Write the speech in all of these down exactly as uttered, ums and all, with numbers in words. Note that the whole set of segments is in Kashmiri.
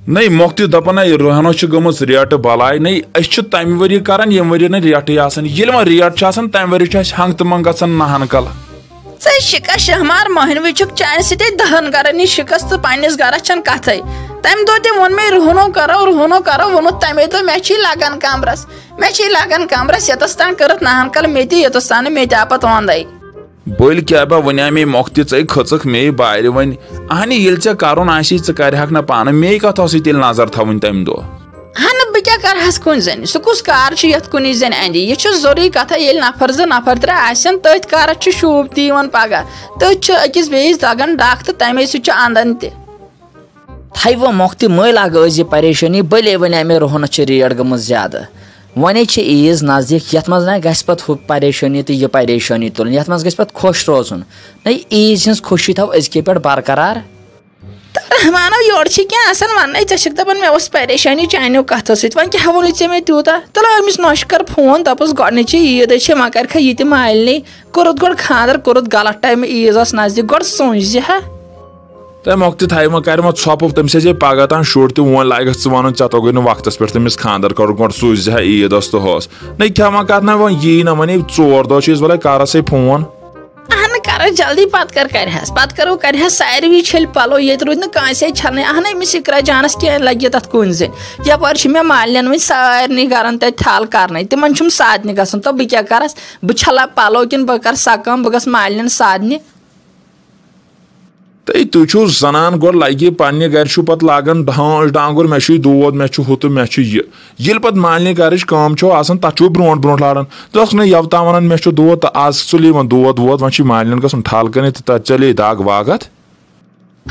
نَے مۄختی دَپان، نَے رُہنَس چھِ گٔمٕژ ریٹہٕ بَلاے، نَے أسۍ چھِ تَمہِ ؤریہِ کران ییٚمہِ ؤریہِ نہٕ ریٹٕے آسان، ییٚلہِ وۄنۍ ریٹ چھِ آسان تَمہِ ؤریہِ چھِ اَسہِ ہنٛگ تہٕ منٛگ گژھان نہن کل۔ ژٕ شِکس شہمار مۄہنوِ چھُکھ، چانہِ سۭتۍ دہن گرن نِش شِکس تہٕ پننِس گرس چھنہٕ کتھے۔ تمہِ دۄہ تہِ ووٚن مےٚ، رُہنو کرو، رُہنو کرو، ووٚنُتھ تمے دۄہ، مےٚ چھُے لگان کمرس، مےٚ چھُے لگان کمرس، یوٚتس تام کٔرٕتھ نہن کل مےٚ تہِ، یوٚتس تام نہٕ مےٚ تہِ آپت وۄندے۔ بٔلۍ کیٛاہ با، وَنیٛاے مے مۄختہِ، ژَے کھٔژٕکھ مے بارِ وۄنۍ۔ اَہنہِ، ییٚلہِ ژےٚ کَرُن آسی، ژٕ کَرِہَکھ نہ پانہٕ، مے کَتھ ٲسٕے تیٚلہِ نظر تھاوٕنۍ تَمہِ دۄہ؟ اَہنہٕ، بہٕ کیٛاہ کَرٕہَس کُنہِ زَنہِ؟ سُہ کُس کار چھُ یَتھ کُنِچ زَنہِ اَندِ؟ یہِ چھُ ضروٗری کَتھا، ییٚلہِ نفر زٕ نفر ترٛےٚ آسن، تٔتھۍ کارَس چھُ شوٗب تہِ یِوان پَگاہ۔ تٔتھۍ چھُ أکِس بیٚیِس دَگان ڈَکھ تہٕ تَمے سۭتۍ چھُ اَندان تہِ۔ تھایہِ وۄنۍ مۄختہِ مٔلۍ اکھ ٲس یہِ پریشٲنی، بٔلے وۄنۍ آمے رُہنَس چھِ ریٹ گٔمٕژ زیادٕ۔ وۄنۍ چھِ عیٖز نزدیٖک، یَتھ منٛز نہ گژھِ پَتہٕ ہُہ پریشٲنی تہٕ یہِ پریشٲنی تُلٕنۍ، یَتھ منٛز گژھِ پَتہٕ خۄش روزُن۔ نہ، عیٖز ہٕنٛز خوشی تھاو أزکہِ پٮ۪ٹھ برقرار۔ تہٕ رحمانو، یورٕ چھِ کینٛہہ آسان وَننَے، ژےٚ چھَکھ دَپان مےٚ اوس پریشٲنی چانیو کَتھو سۭتۍ، وۄنۍ کیٛاہ وَنُے ژےٚ مےٚ تیوٗتاہ؟ تُلہٕ أمِس نۄشہِ کَر فون، دَپُس گۄڈٕنِچی عیٖد ہے چھِ، وۄنۍ کَرِکھا یہِ تہِ مالنٕے؟ کوٚرُتھ گۄڈٕ خانٛدر، کوٚرُتھ غلط ٹایمہٕ، عیٖز ٲس نزدیٖک، گۄڈٕ سوٗنٛچ زِ ہا۔ تہٕ مۄختہِ تھایہِ وۄنۍ، کَرِ وۄنۍ ژھۄپہٕ، تٔمِس ہے پَگاہ تام شُر تہِ، وۄنۍ لاگَکھ ژٕ وَنُن، ژےٚ توٚگُے نہٕ وقتَس پٮ۪ٹھ تٔمِس خانٛدر کَرُن، گۄڈٕ سوٗزِ ہا عیٖد ٲس تہٕ ہٲس۔ نَے کھٮ۪مہٕ کَتھ نہ، وۄنۍ یی نہ، وۄنۍ ہے ژور دۄہ چھِ أسۍ، وَلَے کَرَس ہے فون۔ اہنہٕ، کَرَس جلدی، پَتہٕ کَر کَرِہَس، پَتہٕ کَرو، کَرِہَس ساروی چھٔلۍ پَلو، ییٚتہِ روٗدۍ نہٕ کٲنٛسے چھَلنٕے۔ اہنہٕ، أمِس اِقرا جانَس کینٛہہ لَگہِ تَتھ کُنہِ زٔنۍ۔ یَپٲرۍ چھِ مےٚ مالِنٮ۪ن وٕنہِ سارنٕے گَرَن تَتہِ تھل کَرنَے، تِمَن چھُم سادنہِ گژھُن، تہٕ بہٕ کیٛاہ کَرَس؟ بہٕ چھَلہٕ پَلو کِنہٕ بہٕ کَرٕ سۄ کٲم، بہٕ گژھٕ مالِنٮ۪ن سادنہِ؟ تہٕ تُہۍ چھِو زَنان، گۄڈٕ لَگہِ پنٛنہِ گَرِ چھُو پَتہٕ لاگان ڈھانٛچ ڈانٛگُر، مےٚ چھُے دود، مےٚ چھُ ہُہ تہٕ مےٚ چھُ یہِ۔ ییٚلہِ پَتہٕ مالنہِ گَرٕچ کٲم چھو آسان، تَتھ چھُو برونٛٹھ برونٛٹھ لاران۔ تۄہہِ اوس نہٕ یَوٕ تام وَنان، مےٚ چھُ دود، تہٕ آز ژَلے وۄنۍ دود وود، وۄنۍ چھُے مالنٮ۪ن گژھُن ٹھل کَرنہِ، تہٕ تَتھ ژَلے دَگ واگ اَتھ۔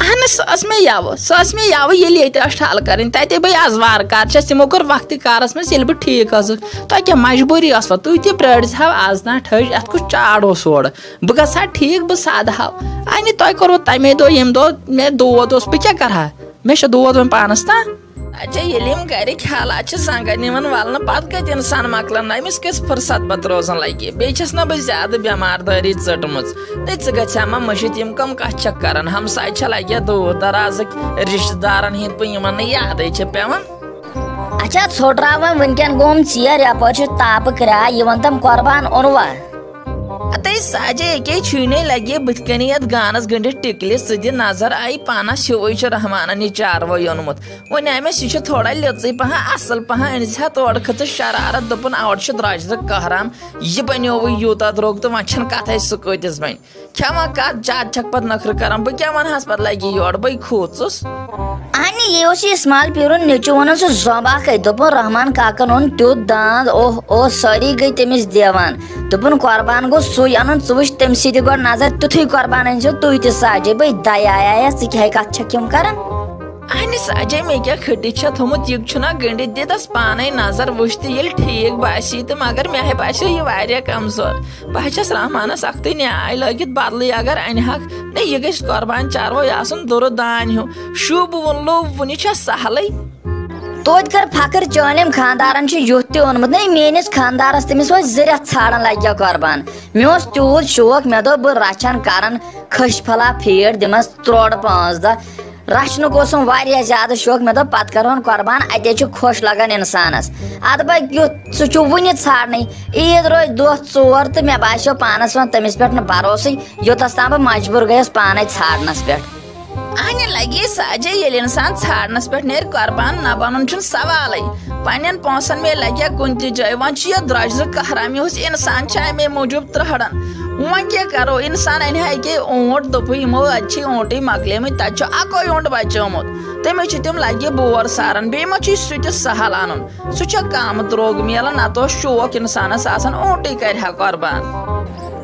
اہن، سۄ ٲس مےٚ یَوٕ، سۄ ٲس مےٚ یَوٕ، ییٚلہِ ییٚتہِ ٲس ٹھل کَرٕنۍ، تَتے بہٕ آز وارٕ کارٕ چھَس، تِمو کٔر وقتٕے کارَس منٛز، ییٚلہِ بہٕ ٹھیٖک ٲسٕس۔ تۄہہِ کیٛاہ مجبوٗری ٲسوا؟ تُہۍ تہِ پرٛٲرِزِ ہاو آز تام ٹھٔج، اَتھ کُس چاڑ اوس اورٕ؟ بہٕ گژھٕ ہا ٹھیٖک، بہٕ سادٕ ہاو۔ اَنہِ تۄہہِ کوٚروٕ تَمے دۄہ، ییٚمہِ دۄہ مےٚ دود اوس، بہٕ کیٛاہ کَرٕ ہا؟ مےٚ چھا دود وۄنۍ پانَس تام؟ اچھا، ییٚلہِ یِم گَرِکۍ حالات چھِ زنٛگَن یِوان وَلنہٕ، پَتہٕ کَتہِ اِنسان مۄکلان؟ أمِس کِژھ فرصت پَتہٕ روزان لَگہِ؟ بیٚیہِ چھَس نہ بہٕ زیادٕ بٮ۪مار دٲری ژٔٹمٕژ۔ نَے ژٕ گژھِ ہا ما مٔشِتھ، یِم کَم کَتھٕ چھَکھ کَران؟ ہمساے چھا لَگہِ ہا دوٗر دَرازٕکۍ رِشتہٕ دارَن ہِنٛدۍ پٲٹھۍ، یِمَن نہٕ یادٕے چھِ پٮ۪وان۔ اچھا، ژھوٚٹراو وۄنۍ، وٕنکٮ۪ن گوٚوُم ژیر، یَپٲرۍ چھُ تاپہٕ کرٛاے، یہِ وَن تَم قۄربان اوٚنوا؟ اتے ساجے ییٚکے چھُے نے لگہِ بٕتھِ کنی یتھ گانس گٔنڈِتھ ٹِکلہِ، ژٕ دِ نظر، آیہِ پانس ہیوٗوٕے چھُ رحمانن یہِ چاروٲے اوٚنمُت۔ وۄنۍ آمٮ۪س یہِ چھُ تھوڑا لیٚژٕے پہن، اصل پہن، أنۍ زِ ہا تورٕ کھٔژٕس شرارت، دوٚپُن اورٕ چھُ درٛۄجرٕ قہرام، یہِ بنیووُے یوٗتاہ درٛوگ تہٕ وۄنۍ چھَنہٕ کتھے سُہ کۭتِس بنہِ۔ کھٮ۪وان کتھ، زیادٕ چھکھ پتہٕ نخرٕ کران، بہٕ کیٛاہ ونہٕ ہس پتہٕ لگی یورٕ، بٕے کھوٗژُس۔ اہنہِ، یہِ اوس یہِ اسماعیل پیٖرُن نیٚچوٗ، وَنان سُہ زومب اکھ، أتۍ دوٚپُن رحمان کاکن اوٚن تیُتھ داند، اوہ اوہ، سٲری گٔے تٔمِس دیوان۔ دوٚپُن قۄربان گوٚو سُے اَنُن، ژٕ وٕچھ تٔمۍ سٕے دِ گۄڈٕ نظر، تیُتھُے قۄربان أنۍ زیو تُہۍ تہِ ساجے، بٔے دَیایایا، ژٕ کیٛاہ کَتھ چھَکھ یِم کران؟ اہنہِ ساجے، مےٚ کیٛاہ کھٔٹِتھ چھےٚ تھوٚمُت، یہِ چھُنہ گٔنڈِتھ، دِ تَس پانے نظر، وٕچھ تہِ ییٚلہِ ٹھیٖک باسی تہٕ، مگر مےٚ ہے باسیو یہِ واریاہ کمزور۔ بہٕ ہے چھَس رحمانس اکھتُے نیاے لٲگِتھ بدلٕے اگر انہِ ہاکھ۔ نہ، یہِ گژھِ قۄربان چاروٲے آسُن دُرٕ دانہِ ہیوٗ۔ شوٗبہٕ ووٚن لوٚو وُنہِ چھا سہلٕے۔ توتہِ کر فخر، چٲنٮ۪ن خاندارن چھُ یُتھ تہِ اوٚنمُت۔ نہ، میٲنِس خاندارس، تٔمِس وٲتۍ زٕ رٮ۪تھ ژھانڈان لگہِ ہا قۄربان۔ مےٚ اوس تیوٗت شوق، مےٚ دوٚپ بہٕ رچھن کرن کھٔج پھلا پھیٖڈ، دِمس ترٛوڑٕ پانٛژھ دہ۔ رچھنُک اوسُم واریاہ زیادٕ شوق، مےٚ دوٚپ پتہٕ کرہون قۄربان، اتے چھُ خۄش لگان انسانس۔ ادٕ بہ کیُتھ، سُہ چھُ وُنہِ ژھانڈنٕے۔ عیٖد روزِ دۄہ ژور تہٕ مےٚ باسیو پانس وۄنۍ تٔمِس پٮ۪ٹھ نہٕ بھروسٕے، یوٚتس تام بہٕ مجبوٗر گٔیس پانے ژھانڈنس پٮ۪ٹھ۔ اہنہِ لگی ساجے، ییٚلہِ انسان ژھانڈنس پٮ۪ٹھ نیرِ، قۄربان نہ بنُن چھُنہٕ سوالے۔ پننٮ۪ن پونسن مے لگہِ ہا کُنہِ تہِ جایہِ، وۄنۍ چھُ یہِ درٛۄجرٕ قہرام، یہِ اوس انسان چھُ امے موٗجوٗب ترٛہڑان۔ وۄنۍ کیٛاہ کرو، انسان انہِ ہا ییٚکے اونٹ، دوٚپُے یِمو اتہِ چھِ اونٹٕے مۄکلیمٕتۍ، تتہِ چھُ اکوے اونٹ بچیومُت، تٔمِس چھِ تِم لگہِ بور ساران، بیٚیہِ ما چھُے سُہ تہِ سہل انُن؟ سُہ چھا کم درٛوگ میلان؟ نتہٕ اوس شوق انسانس آسان، اونٹٕے کرِ ہا قۄربان۔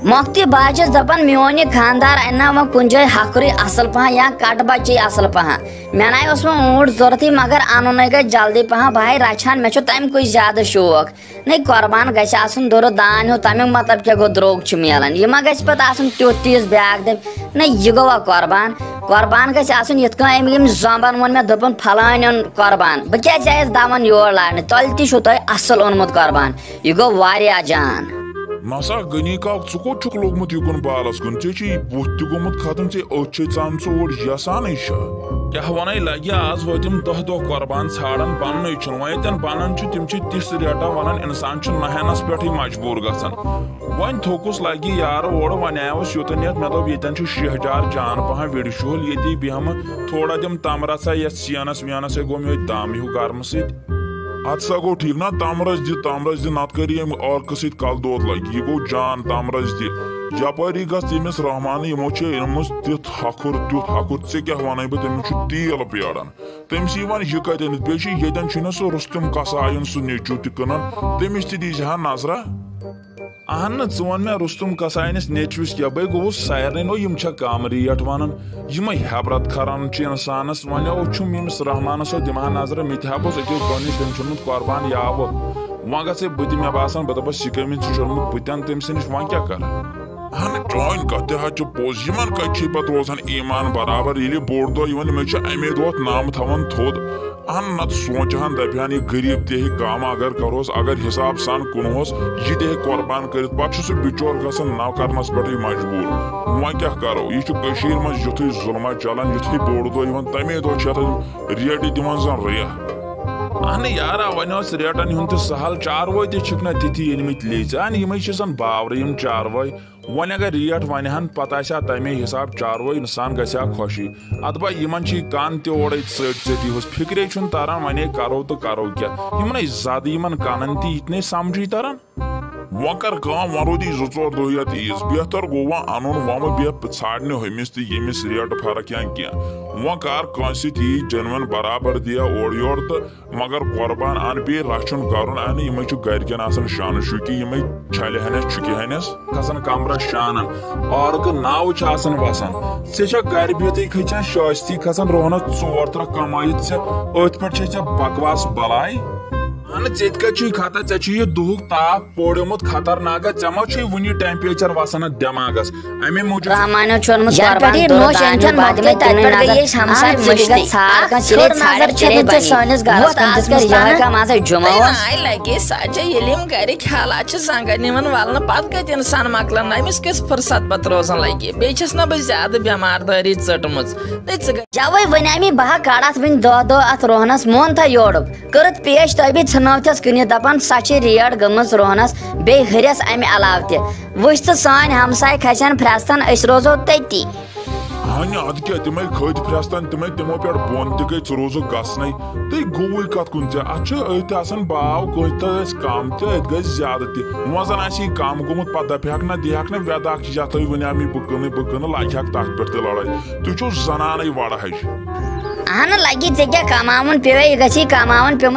مۄختی بہٕ حظ چھَس دَپان، میون یہِ خانٛدار اَنہِ نا وۄنۍ کُنہِ جایہِ ہَکھرٕے اَصٕل پَہَن یا کَٹہٕ بَچے اَصٕل پَہَن۔ مےٚ نَے اوس وۄنۍ اوٗنٹ ضوٚرَتھٕے، مگر اَنُن ہے گژھِ جلدی پَہَن۔ بہٕ ہے رَچھٕ ہَن، مےٚ چھُ تَمہِ کُے زیادٕ شوق۔ نَے قۄربان گژھِ آسُن دُرٕ دانہِ ہیوٗ، تَمیُک مطلب کیٛاہ گوٚو، درٛوگ چھُ میلان؟ یہِ ما گژھِ پَتہٕ آسُن تیُتھ تیٖژ بیٛاکھ دٔپۍ، نَے یہِ گوٚوا قۄربان؟ قۄربان گژھِ آسُن یِتھ کٔنۍ أمۍ، ییٚمۍ زۄمبَن ووٚن مےٚ، دوٚپُن، "پھلٲنۍ اوٚن قۄربان۔" بہٕ کیٛازِ آیَس دَوَن یور لاگنہِ؟ تۄلہِ تہِ چھُو تۄہہِ اَصٕل اوٚنمُت قۄربان۔ یہِ گوٚو واریاہ جان۔ نسا غنی کاک، ژٕ کوٚت چھُکھ لوٚگمُت یِکُن بالس کُن؟ ژےٚ چھُے بُتھ تہِ گوٚمُت ختم، ژےٚ أچھ چھے ژامژٕ اوڑ یژھانٕے چھا؟ کیٛاہ ونے لگہِ، آز وٲتِم دَہ دۄہ قۄربان ژھانڈان، بننٕے چھُنہٕ۔ وۄنۍ ییٚتٮ۪ن بنان چھُ، تِم چھِ تِژھ ریٹا ونان، انسان چھُ نہہنس پٮ۪ٹھٕے مجبوٗر گژھان۔ وۄنۍ تھوٚکُس لگہِ یارٕ اورٕ، وۄنۍ آیوس یوٚتن یتھ، مےٚ دوٚپ ییٚتٮ۪ن چھُ شیہہ جار جان پہن وِرِ شُہُل، ییٚتی بیہمہٕ تھوڑا دِم تمرژھا یتھ سینس وینس، ہے گوٚو مےٚ دم ہیوٗ گرمہٕ سۭتۍ۔ ادٕ سا گوٚو ٹھیٖک نا، تمرژھ دِ، تمرژھ دِ، نتہٕ کر ییٚمہِ عٲرقہٕ سۭتۍ کلہٕ دود لگہِ۔ یہِ گوٚو جان، تمرژھ دِ۔ یپٲری گژھ تٔمِس رحمانہٕ، یِمو چھِ أنمٕژ تیُتھ ہکھُر، تیُتھ ہکھُر، ژےٚ کیٛاہ ونے بہٕ، تٔمِس چھُ تیٖل پیاران۔ تٔمِس یِوان یہِ کتہِ أنِتھ؟ بیٚیہِ چھِ ییٚتٮ۪ن چھُنہ سُہ رُستُم کسایُن سُہ نیٚچوٗ تہِ کٕنان، تٔمِس تہِ دیٖزِ ہا نظرا۔ اہن نہٕ، ژٕ وَن مےٚ رُستُم کساینِس نیٚچوِس کیٛاہ؟ بے گوٚوُس سارنٕے نو، یِم چھا کم ریٹ وَنان؟ یِمے حبرت کھران چھِ اِنسانَس۔ وۄنۍ او چھُم ییٚمِس رحمانَس سۭتۍ دِمہٕ ہا نظرہ، مےٚ تہِ ہا بوز أکِس دۄنِش، تٔمۍ چھُنمُت قۄربان یاوٕ۔ وۄنۍ گژھے بہٕ تہِ، مےٚ باسان بہٕ دَپَس یہِ کٔمۍ چھُ شوٚرمُت بہٕ تہِ اَنہٕ تٔمۍ سٕے نِش، وۄنۍ کیٛاہ کَرٕ؟ اہن چٲنۍ کتھ تہِ حظ چھِ پوٚز، یِمن کتہِ چھِ پتہٕ روزان ایمان برابر، ییٚلہِ بوٚڑ دۄہ یِوان، یِمے چھِ امے دۄہ نام تھاوان تھوٚد۔ اہن نتہٕ سونٛچہِ ہن دپہِ ہن یہِ غریب تہِ ہیٚکہِ کم اگر کروس، اگر حساب سان کٕنہوس، یہِ تہِ ہیٚکہِ قۄربان کٔرِتھ، پتہٕ چھُ سُہ بچور گژھان نہ کرنس پٮ۪ٹھٕے مجبوٗر۔ وۄنۍ کیٛاہ کرو، یہِ چھُ کٔشیٖرِ منٛز یُتھُے ظُلمہ چلان، یُتھُے بوٚڑ دۄہ یِوان، تمے دۄہ چھِ اتھ ریٹہِ دِوان زن ریٚہہ۔ اہنہٕ یارا، وۄنۍ اوس ریٹن ہُنٛد تہِ سہل، چاروٲے تہِ چھِکھ نہ تِتھی أنمٕتۍ لیژِ۔ اہن یِمے چھِ زن باورٕ یِم چاروٲے۔ وۄنۍ اگر ریٹ ونہِ ہن، پتہٕ آسہِ ہا تمے حساب چاروٲے، انسان گژھِ ہا خۄشی۔ ادٕ با یِمن چھِ یہِ کن تہِ اورے ژٔٹۍ ژٔٹۍ یِہُس، فکرے چھُنہٕ تران وۄنۍ کرو تہٕ کرو کیٛاہ۔ یِمنے زدٕ یِمن کنن تہِ یہِ تہِ نے سمجھٕے تران۔ وۄنۍ کر کٲم، وۄنۍ روٗدی زٕ ژور دۄہ یتھ عیٖز، بہتر گوٚو وۄنۍ انُن وۄنۍ بیٚیہِ ژھانڈنہِ ہُمِس تہٕ ییٚمِس ریٹ فرق یا کینٛہہ۔ وۄنۍ کر کٲنٛسہِ سۭتۍ یی جنون برابر دِیا اورٕ یورٕ تہٕ مگر قۄربان ان بیٚیہِ رچھُن کرُن ان، یِمے چھِ گرِکٮ۪ن آسان شانہٕ شُکی، یِمے چھلہِ ہنس چھُکہِ ہنس۔ کھسان کمرس شانن، عٲرقہٕ ناوٕ چھِ آسان وسان۔ ژےٚ چھا گرِ بِہتٕے کھٔتۍ ژےٚ شٲستی کھسان روہنس ژور ترکھ کمٲیِتھ ژےٚ، أتھۍ پٮ۪ٹھ چھے ژےٚ بکواس بلاے۔ اہن ژےٚ تہِ کتہِ چھُے خطا، ژےٚ چھُے یہِ دُہُک تاپھ پوڑیومُت خطرناکس، ژےٚ ما چھُے وُنہِ ٹیمپریچر وسان اتھ دٮ۪ماغس؟ امے موٗجوٗب رحمانو چھُ اوٚنمُت یَنہٕ قۄربان پٮ۪ٹھ یہِ دۄد نوش آنہِ أمۍ چھَنہٕ فاطمہ مۄکلے، تَتہِ تِنُے پٮ۪ٹھ گٔیے نظر۔ أسۍ ہمساے اَکھ مٔشتٕے۔ ژھوٚٹ نظر اَکھ چھےٚ ژھوٚٹ نہٕ ژےٚ نظر سٲنِس گَرَس وۄتھ کُن آز دِژمٕژ کَرِ نہٕ۔ یِہوٚے کَم آسان جُمعہ تۄہہِ اوس۔ ناے لَگے سَجے، ییٚلہِ یِم گَرِکۍ حالات چھِ زنٛگَن یِوان وَلنہٕ، پَتہٕ کَتہِ اِنسان مۄکلان؟ أمِس کِژھ فُرصت پَتہٕ روزان لَگہِ؟ بیٚیہِ چھَس نہ بہٕ زیادٕ بٮ۪مار دٲری ژٔٹمٕژ۔ تہٕ ژٕ گٔے جَوَے وۄنۍ اَمی بہٕ ہا کَڑٕ اَتھ وٕنہِ دۄہ دۄہ اَتھ روہنَس، مون تھا یورُک۔ کٔرٕتھ پیش تۄہہِ بیٚیہِ ژھٕنٲوتھَس کٕنِتھ، دَپان سۄ چھِ ریٹ گٔمٕژ روہنَس، بیٚیہِ ہُرٮ۪س اَمہِ علاوٕ تہِ۔ وٕچھ ژٕ، سٲنۍ ہمساے کھسن پھرٛستن، أسۍ روزو تٔتی۔ اہنہِ، ادٕ کیٛاہ، تِمے کھٔتۍ پھرٛستن، تِمے تِمو پٮ۪ٹھ بۄن تہِ گٔے، ژٕ روزُکھ گژھنَے۔ تہٕ گوٚوٕے کَتھ کُن ژےٚ؟ اَتھ چھُ أتھۍ آسان باو، کٲنٛسہِ تہِ ٲسۍ کَم تہٕ أتھۍ گژھِ زیادٕ تہِ۔ وۄنۍ زَن آسہِ یہِ کَم گوٚمُت، پَتہٕ دَپہِ ہَکھ نہ، دِ ہَکھ نہ وٮ۪داکھ یَتھ، وۄنۍ اَمی بہٕ کٕنٕے، بہٕ کٕنہٕ، لَگہِ ہَکھ تَتھ پٮ۪ٹھ تہِ لَڑٲے۔ تُہۍ چھِو زَنانَے وَڑٕ ہَجہِ۔ اہنہٕ لَگہِ ژےٚ کیٛاہ کَماوُن پیوٚوے، یہِ گژھی کَماوُن پیوٚو۔